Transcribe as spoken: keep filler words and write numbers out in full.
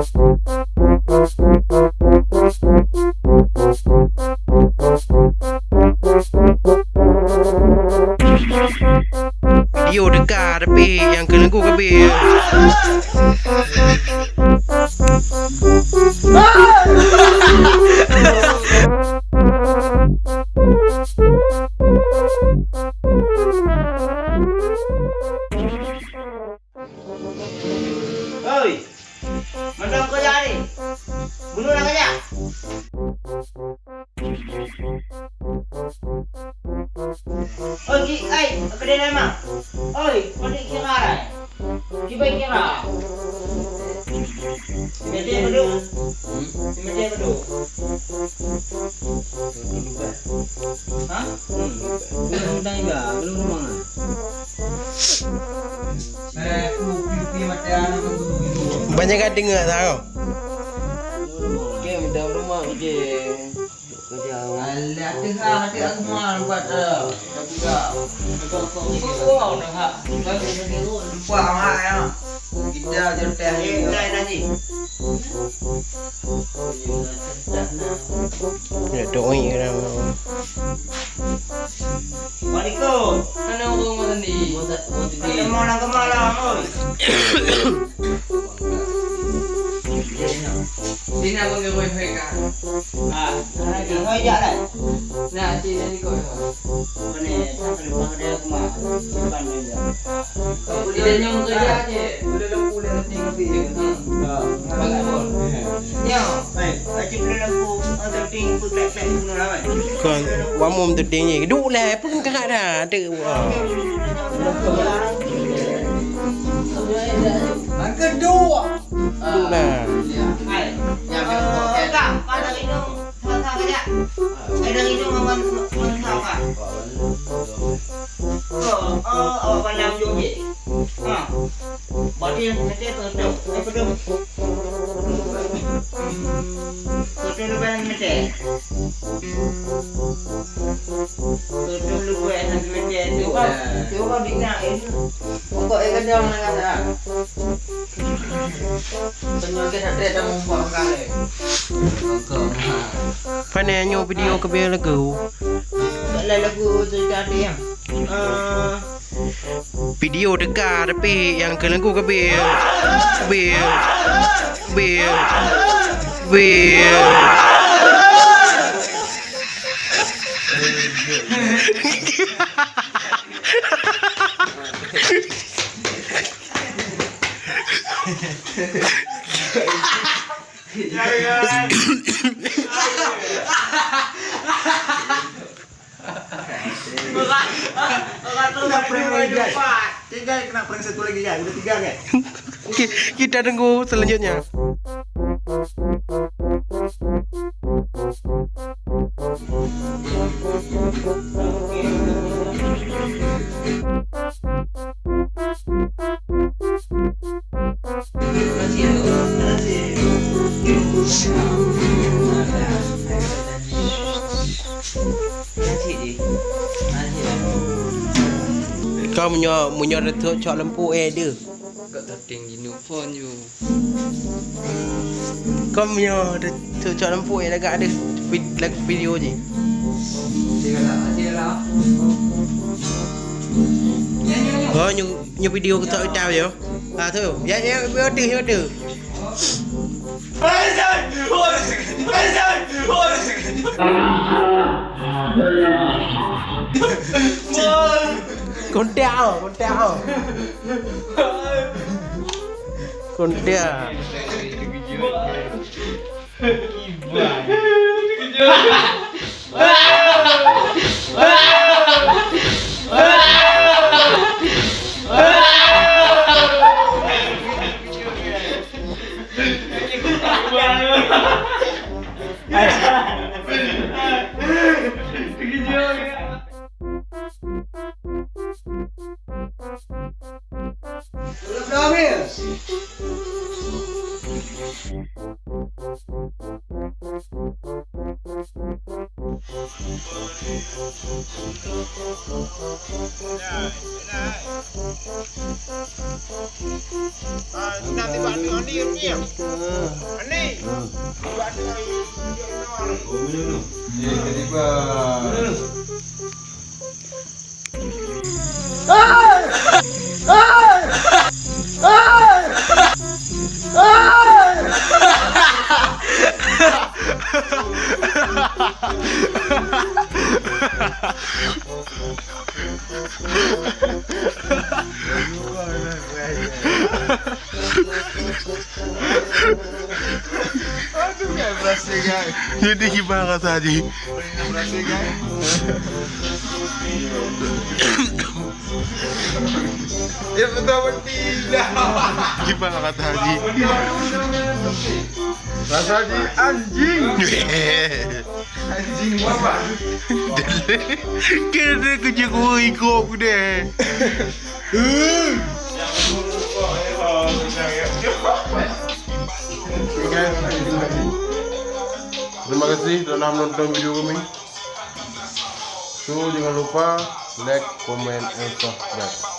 Video teuka, tapi nyang keu lagu ka abéh. Oi, mantong keujak ni. Bunoe na keujak. Oi, ki, ai, keudéh na memang. Oi, padit kira ai. Kiban kira. Meunyoe padum. Hmm? Meunyoe padum. Hah? Hmm. Belum dah iba, belum rumah. Banyak ka deungoe tau. Oke, minta rumah je. Alah, teuhah, teuhah keumah buat, eh, dah buka. Buka, buka, buka. Lupa amat ya. Kita je teh ni. Ya, doi orang. Assalamualaikum. Hana ureueng meuteumé. Hana mau nak kemana, oi? Sina bagi hoi-hoi ka. Ah, hoi jak lah. Nah, sina ni kau. Mana? Siapa ni? Bang dia kemana? Bukan dia. Kita nyong kerja je. Boleh lampu dia nanti kopi. Hmm. Ah. Bagus pun. Ya. Nyo. Baik, baca pula lampu, atau ting, peuklek-klek bunuh lawan. Kon, wa mum tu ting ni. Duek lah, pun kakak dah. Ada. Wah. Angka dua. Duek lah. Hai. Ya, oh, Kang, pada minum, sama-sama kejap. Ada minum, aman, aman, sama. Oh, oh, oh, pandang ujung je. Ha. Bodi yang kecil tu, tu. Eh, betul. Betul, betul, betul. Betul, betul, betul. Cuba, cuba bina ini. Pokok yang kejam mana kata. Penyakit hati ada mumpah kali. Pokok mah. Pane nyoe video keu abéh lagu. Lagu tu tadi ya. Eh, video teuka, tapi nyang keu lagu ka abéh. Abéh. Abéh. Abéh. Berat. Berat tu. Kena prank lagi, guys. Okey, guys, kena prank satu lagi, guys. Udah tiga, guys. Okey, kita tunggu selanjutnya. Kau meunyoe, meunyoe reutôk cok lampu, eh, deuh. Kok tateng jinup phôn ju. Kau meunyoe reutôk cok lampu, eh, lagak deuh vid-, lag-, video jih. Oh, nyoe, nyoe video keutok ita yo. Ah, tu. Ya, ya, ya, tu, ya, tu. Kontak, oh, kontak, oh. Kontak. Ni, ni. Ni. Aduh, kan berasa, kan? Jadi gimana tadi? Berasa, kan? Ya, betul, betul. Gimana kata Haji? Rasa di anjing. Anjing apa? Kena kerja gua ikut aku deh. Terima kasih telah menonton video kami. So, jangan lupa like, comment, and subscribe.